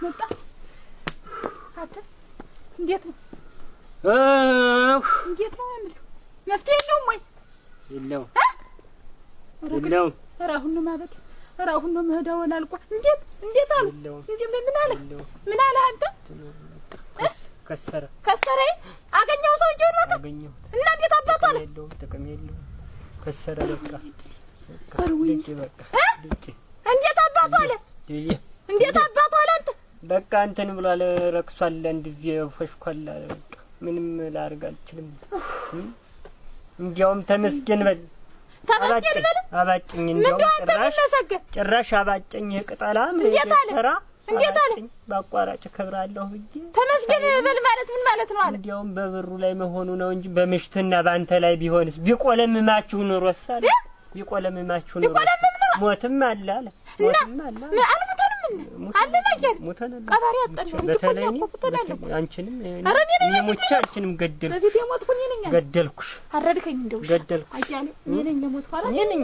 መጣ። አንተ እንዴት ነው እንዴት ነው የምልህ? መፍትሄ የለውም ወይ? የለውም የለውም። ኧረ አሁን ነው ማበድ። ኧረ አሁን ነው መሄዳው አልቋ። እንዴት እንዴት አሉ? እንዴ ምን አለ ምን አለ አንተ? ከሰረ ከሰረ። አገኘው ሰውዬውን በቃ አገኘሁት። እና እንዴት አባቱ አለ? የለውም ጥቅም የለውም። ከሰረ በቃ በቃ። እንዴት አባቱ አለ? እንዴት አባቱ አለ አንተ? በቃ እንትን ብሏል፣ ረክሷል። አንድ ጊዜ ፈሽኳል። በቃ ምንም ላደርግ አልችልም። እንዲያውም ተመስገን በል ተመስገን በል አባጭኝ። እንዲያውም ጭራሽ ጭራሽ አባጨኝ። ቅጠላም እንዴት አለ እንዴት አለ? በአቋራጭ እከብራለሁ ብዬ ተመስገን በል ማለት ምን ማለት ነው አለ? እንዲያውም በብሩ ላይ መሆኑ ነው እንጂ በምሽትና በአንተ ላይ ቢሆንስ ቢቆለምማችሁ ኑሮስ አለ ቢቆለምማችሁ ኑሮ ሞትም አለ አለ ሞትም አለ አልሞተንም አለ ማየን ቀባሪ አጣን ነው እንጂ እኮ ሙተናል እኮ። አንቺንም እኔ ሞቼ አንቺንም ገደልኩሽ። በፊት የሞትኩ እኔ ነኝ። ገደልኩሽ። አረድከኝ እንደው ገደልኩሽ። አያሌው እኔ ነኝ የሞትኩ። እኔ ነኝ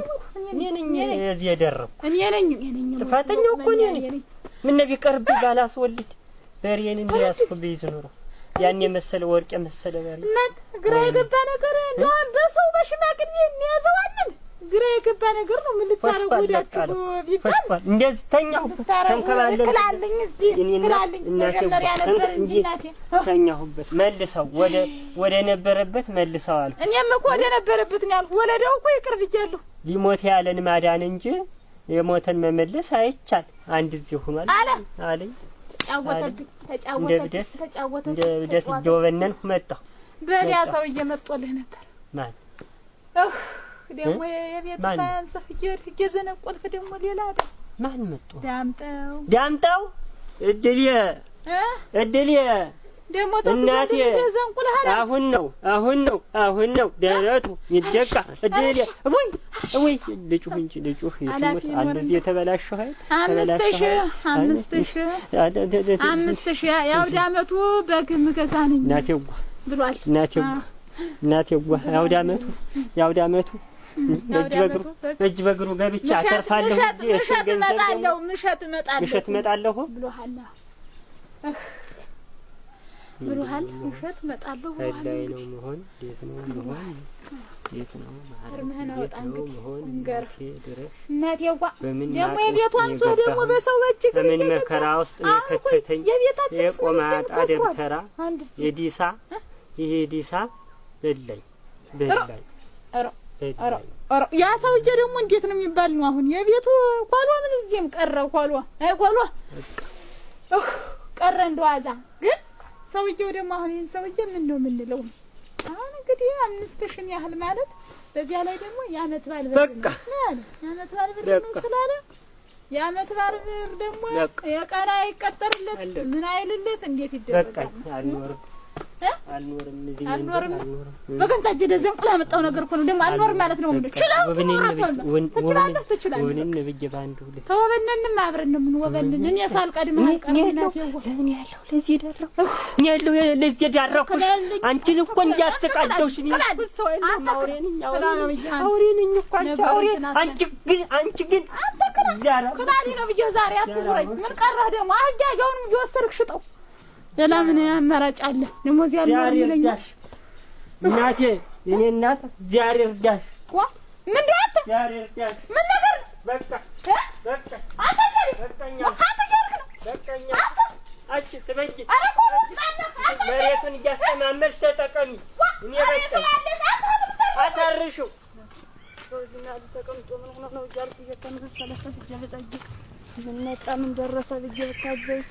እኔ ነኝ የዚህ የደረኩ እኔ ነኝ እኔ ነኝ ጥፋተኛው እኮ እኔ ነኝ። ምነው ቢቀርብኝ ባላስወልድ በሬን እንዲያስኩ ብይዝ ኑሮ ያን የመሰለ ወርቅ የመሰለ በሬ። እናንተ ግራ የገባ ነገር እንደው በሰው በሽማግሌ እንያዘዋለን። ግራ የገባ ነገር ነው። ምን ልታረጉ ሄዳችሁ ቢባል እንደዚህ ተኛሁበት፣ ተንከባለል ክላልኝ እዚህ ክላልኝ መጀመሪያ ነበር እንጂ እናቴ ተኛሁበት። መልሰው ወደ ነበረበት መልሰው አልኩ። እኔም እኮ ወደ ነበረበት ነው ያልኩ። ወለደው እኮ ይቅር ብያለሁ። ሊሞት ያለን ማዳን እንጂ የሞተን መመለስ አይቻል። አንድ እዚህ ሆኗል አለ አለኝ። ተጫወተብኝ ተጫወተብኝ ተጫወተብኝ። እንደ እብደት እየወበነንሁ መጣሁ። በሊያ ሰውዬ መጥቶልህ ነበር። ማን ደግሞ የቤቱ ሳያንስህ እየዘነቆልክ ደግሞ ሌላ ዳ ማን መጥቶ? ዳምጠው ዳምጠው እድሌ እድሌ ደግሞ እናቴ ዘንቁልሃል። አሁን ነው አሁን ነው አሁን ነው ደረቱ ይደቃ እድሌ ወይ ወይ ልጩህ እንጂ ልጩህ የስሙት አንድ እዚህ የተበላሸው ኃይል 5,000 5,000 የአውደ ዓመቱ በግ የምገዛ ነኝ እናቴዋ ብሏል። እናቴዋ እናቴዋ የአውደ ዓመቱ የአውደ ዓመቱ በእጅ በእግሩ ገብቼ አተርፋለሁ እንጂ ምሸት እመጣለሁ ምሸት እመጣለሁ ምሸት እመጣለሁ ብሎሃል ብሎሃል። ምሸት እመጣለሁ ብሎሃል። ላይ ነው መሆን እንዴት ነው መሆን እንዴት ነው እርምህን አውጣ እንግዲህ እንገርህ እናቴዋ ደግሞ የቤቷን ሰው ደግሞ በሰው በእጅ በምን መከራ ውስጥ ነው የከተተኝ። የቆማጣ ደብተራ የዲሳ ይሄ ዲሳ በላኝ በላኝ። ያ ሰውዬ ደግሞ እንዴት ነው የሚባል ነው አሁን? የቤቱ ኳሏ ምን እዚህም ቀረ ኳሏ፣ አይ ኳሏ ቀረ እንደው አዛ። ግን ሰውዬው ደግሞ አሁን ይህን ሰውዬ ምን ነው የምንለው? አሁን እንግዲህ 5,000 ያህል ማለት በዚያ ላይ ደግሞ የዓመት በዓል ብር ነው ያለ። የዓመት በዓል ብር ነው ስላለ የዓመት በዓል ብር ደግሞ የቀን አይቀጠርለት ምን አይልለት እንዴት ይደረጋል? አልኖርም አልኖርም እዚህ አልኖርም። በገዛ እጄ ዘንቁላ ያመጣው ነገር እኮ ነው። ደግሞ አልኖርም ማለት ነው። ምንድን ችለው ትኖራለህ፣ ትችላለህ፣ ትችላለህ። ወብንን ብዬ በአንዱ ሁለት ተወበነንም አብረን ነው የምንወበንን። እኔ ሳልቀድምህ አልቀርም። እናቴ ለምን ያለው ለዚህ ዳረኩ እኔ ያለው ለዚህ ዳረኩሽ። አንቺን እኮ እንዲያሰቃየሁሽ እኔ እኮ ሰው አይደለሁም፣ አውሬ ነኝ፣ አውሬ ነኝ እኮ አንቺ አውሬ። አንቺ ግን አንቺ ግን ክላሊ ነው ብዬሽ ዛሬ አትዙረኝ። ምን ቀረህ ደግሞ? አህያውንም እየወሰድክ ሽጠው። ሌላ ምን አማራጭ አለ? ደግሞ እዚያ አልኖርም ይለኛል። እናቴ የእኔ እናት እግዚአብሔር ይርዳሽ። ዋ ምንድን ነው አንተ? እግዚአብሔር ይርዳሽ። ምን ነገር ነው? በቃ በቃ አንተ አንተ እያልክ ነው? በቃኛ። አንተ አንቺ ትበይ። ኧረ እኮ ወጣለህ አንተ። መሬቱን እያስተማመርሽ ተጠቀሚ። እኔ በቃኝ። አሳርሽው ተቀምጦ ምን ሆኖ ነው እያልኩ እየተመሰለሰ ብዬ ብጠይቅ ምን መጣ ምን ደረሰ ብዬ ብታዘዝ